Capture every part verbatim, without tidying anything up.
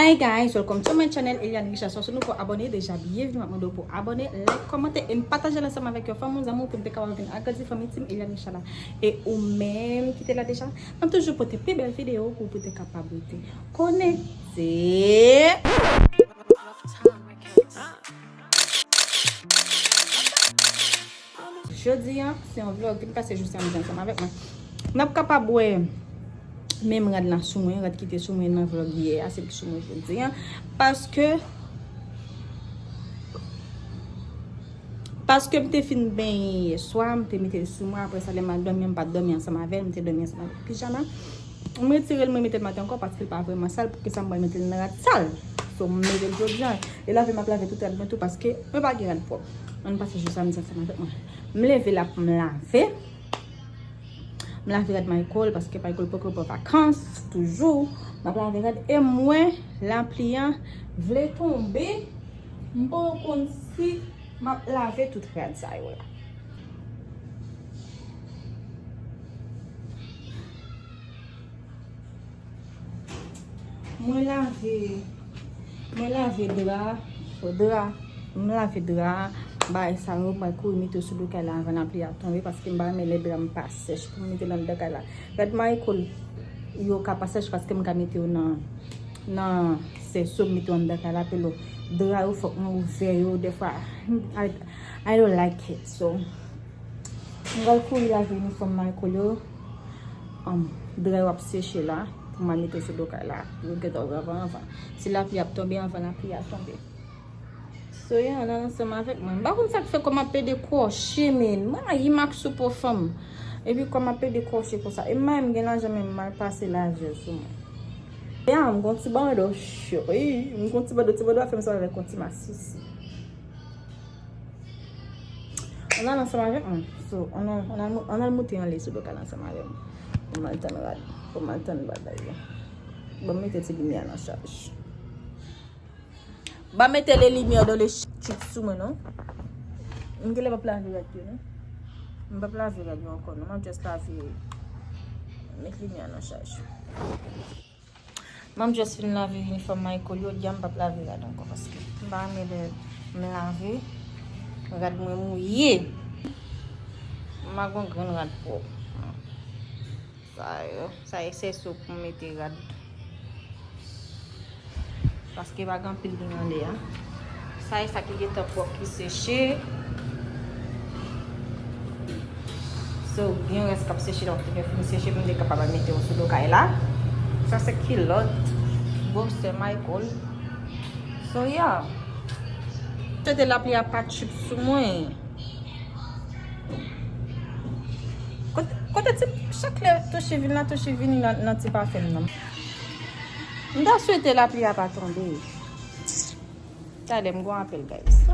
Hi guys, welcome to my channel, Eliane Richard. Si w se nouvo abòne, deja byenveni, m ap mande w pou abòne, like, kòmante e pataje l ansanm avèk yon fanmi, yon zanmi w pou n te kapab vin agrandi fanmi Team Eliane Richard la. E ou menm ki te la deja, m ap toujou pote pi bèl videyo pou w te kapab rete konekte. Jodi a, se yon vlog, vin pase jou samdi ansanm avèk mwen. N ap kapab wè menm rad la sou mwen, rad ki te sou mwen nan vlog yè a, se li ki sou mwen jodi a. Paske, paske m te fin benyen yè swa, m te mete l sou mwen, apre sa, lè m al dòmi, m pa t dòmi ansanm avè l, m te dòmi ansanm avèk pijama. M retire l, mwen mete l maten ankò paske l pa vrèman sal, poukisa m pral mete l nan rad sal? So, m mete l jodi a. E lave, m ap lave tout rad mwen tou paske mwen pa gen rad pwòp. Ann pase jou samdi ansanm avèk mwen. M leve l ap m lave. M lave rad Michael paske Michael poko pran vakans toujou. M ap lave rad e m wè lapli a vle tonbe. M poko konn si m ap lave tout rad sa yo la. Mwen lave, mwen lave dra, dra, m lave dra, bagay sa yo, mwen kouri mete yo sou do kay la anvan lapli a tonbe, paske m pa renmen lè dra m pa sèch pou m mete nan anndan kay la. Rad Michael yo ka pa sèch paske m ka mete yo nan, nan sèso, m mete yo anndan kay la, apre dra yo fòk mwen ouvè yo, dèfwa, I, I don't like it, so. M pral kouri lave inifòm Michael yo. Um, dra yo ap seche la. Pou m al mete sou do kay la. Pou yo gentan ouvè anvan, anvan. Si lapli ap tonbe, anvan lapli a tonbe. So, yeah, ann al ansanm avèk mwen. M pa konn sa k fè kò m ap pede kwoche, men. Mwen rayi mak sou po fanm. Epi kò m ap pede kwoche konsa. E m pa menm gen lajan, men m mal pase lajan sou mwen. Yeah, m gon ti bando, wi. M gon ti bando, ti bando a fè m sanble avèk yon ti masisi. Ann al ansanm avèk mwen. So, ann al, ann al, ann al moute anlè sou do kay la ansanm avè m. Pou m al tann rad. Pou m al tann bagay yo. Ban m mete ti limyè a nan chaj. Ban m mete le limyè dan le chit sou mwen, non. M genlè p ap lave rad yo, non. M p ap lave rad yo ankò, non. M ap just lave. Met limyè a nan chaj. M ap just fin lave inifòm Michael yo, di a m p ap lave rad ankò, paske m pa renmen lè m lave, rad mwen mouye. M pa gon grenn rad pwòp. Sa yo, sa e sèso pou m mete rad. Paske pa gen anpil ling anlè a. Sa e sa ki gentan pwòp, ki seche. So, gen rès k ap seche la, w ap te fini seche, pou m te kapab al mete yo sou do kay la. Sa se kilòt bòksè Michael. So, yeah. Swete lapli a pa tchip sou mwen. Kote, kote ti, chak lè Toshi vin la, Toshi vini nan, nan ti pafen m nan. M ta swete lapli a pa tonbe. Talè m gon apèl, guys.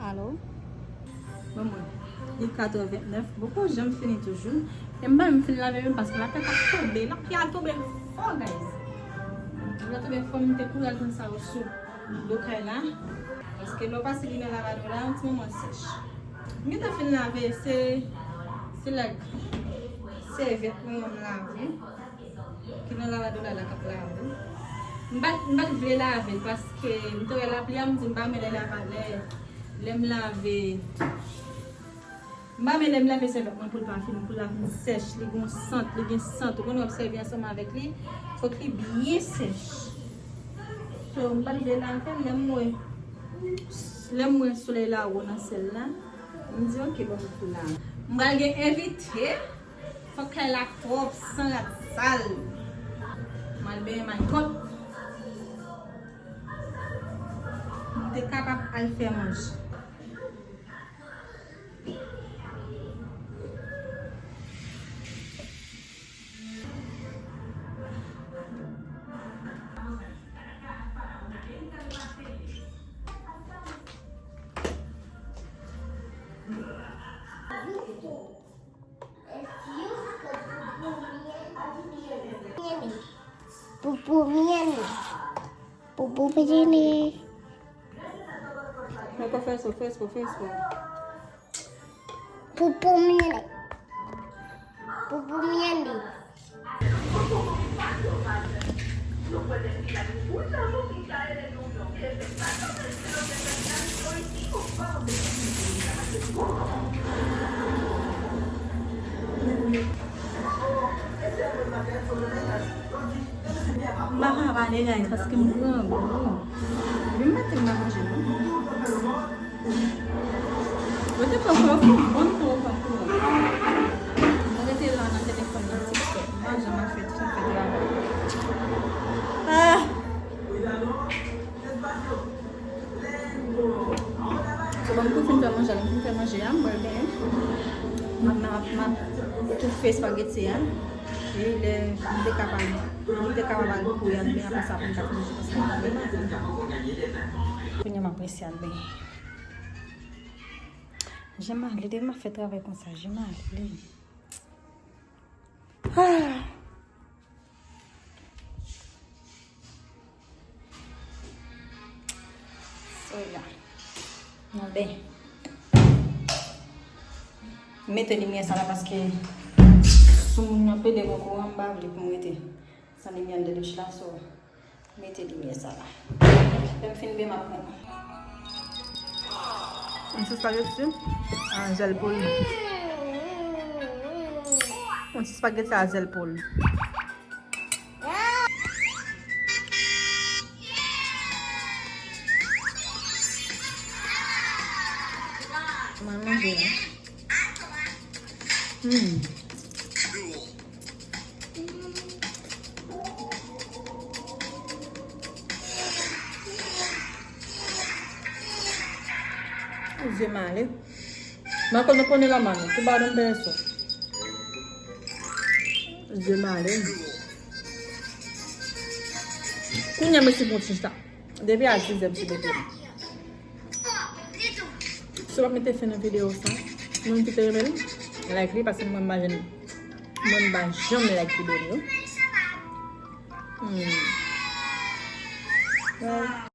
Alo? Ban mwen. Li katrè vennèf. Bon, poko janm fini toujou. E m pa menm fin lave menm paske lapli a tonbe. Lapli a tonbe fò, guys. Lapli a tonbe fò, m te kouri al pran sa yo sou do kay la. Paske lè w pase li nan lavado la, yon ti moman sèch. M gentan fin lave, se, se like sèvyèt mwen m lave. Ki nan lavado la, la k ap lave. M pa t, m pa t vle lave l paske m te wè lapli a, m di m pa renmen lè lava, lè, lè m lave. M pa renmen lè m lave sèvyèt mwen pou l pa fin, pou l pa fin sèch, li gon sant, li gen sant. Ou konn w ap sèvi ansanm avèk li, fòk li byen sèch. So, m pa t vle lave l, lè m wè, lè m wè solèy la wo nan syèl la, m di, "Ok, bon, m tou lave." M pral gen envite. Fòk kay la pwòp, san rad sal. M al benyen Michael. M te kapab al fè manje. Poupou myèl. Poupou myèl. Mwen konn fè so, fè so, fè so. Poupou myèl. Poupou myèl. M pa ka pale, guys, paske m grangou. Vin mete m nan manje, non. Yo te pran kò, fè m bon tan yo pran kò. Mwen rete la nan telefòn nan TikTok. M pa janm ap fè, fè, fè travay. Ah! So, ban m tou fin fè manje, lè m fin fè manje a, m pral genyen. M ap, m ap, m ap etoufe espageti a. E lè m te kapab, m te kapab al kouye a, men apre sa pou m ka fè manje konsa. Kounye a m ap prese al benyen. Jan m ale, depi m ap fè travay konsa, jan m ale. Ah! So, yeah. Mwen ben. M mete limyè sa la paske sou moun nan pede gon kouran, m pa vle pou m rete san limyè anndan douch la, so, mete limyè sa la. Lè m fin ben, m ap pran. Yon ti espageti a jèl poul. Yon ti espageti a jèl poul. Mwen manje la. Hmm. Zye male. Mwen konnen konnen la mano. Tou ba dan pèso. Zye male. Kounye a mesi pou ti sa. Depi a dizè m sou bete. Si w ap mete fen nan videyo sa, moun ki te renmen l, like li, paske mwen m pa janm, mwen m pa janm like videyo m yo. Hmm.